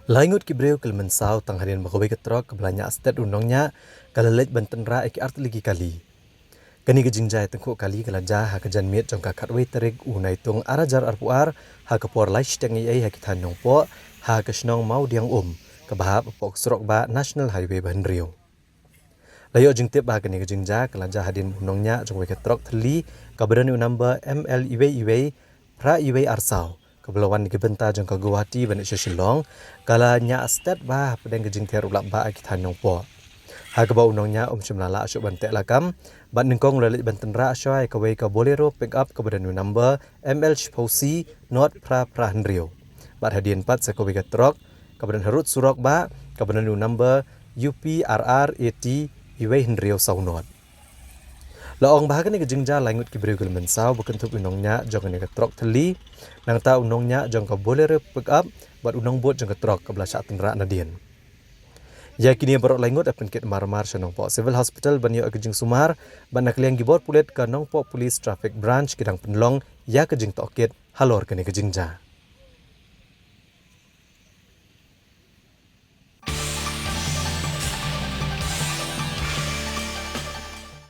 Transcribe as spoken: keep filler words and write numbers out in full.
Lai ngut ki briew ki la mynsaw tang hadien ba kawei ka trok kaba la ñiah stet u nongñiah ka la leit ban tynrah ïa ki artylli ki kali. Kane ka jingjia tyngkhuh kali ka la jia ha ka janmiet jong ka khatwei tarik u Naitung ar hajar arphew ar ha ka por lai shiteng eiei ha ki thaiñ Nongpoh ha ka shnong Mawdiang Um kaba hap hapoh ka surok bah National Highway ba hynriew. La ïoh jingtip ba kane ka jingjia ka la jia hadien u nongñiah jong kawei ka trok thylli kaba don ïa u number M L iwei iwei phra iwei ar saw kaba la wan na ki bynta jong ka Guwahati ban leit sha Shillong ka la ñiah stet bah hapdeng ka jingther u lap bah ha ki thaiñ Nongpoh. Ha kaba u nongñiah um shym la lah shuh ban teh lakam bad nyngkong u la leit ban tynrah shuwa ïa kawei ka Bolero pickup kaba don ïa u number M L shiphew C not phra phra hynriew. Bad hadien pat sa kawei ka trok kaba don harud surok bah kaba don ïa u number U P R R A T iwei hynriew saw not. La ong ba ha kane ka jingjia lai ngut ki briew ki la mynsaw ba kynthup u nongñiah jong kane ka trok thylli, nangta u nongñiah jong ka Bolero pickup bad u nongbud jong ka trok kaba la shah tynrah nadien. Ïa kine baroh lai ngut la pynkit marmar sha Nongpoh Civil Hospital ban ïoh ïa ka jingsumar bad na ka liang ki bor pulit ka Nongpoh Police Traffic Branch ki dang pynlong ïa ka jingtohkit halor kane ka jingjia.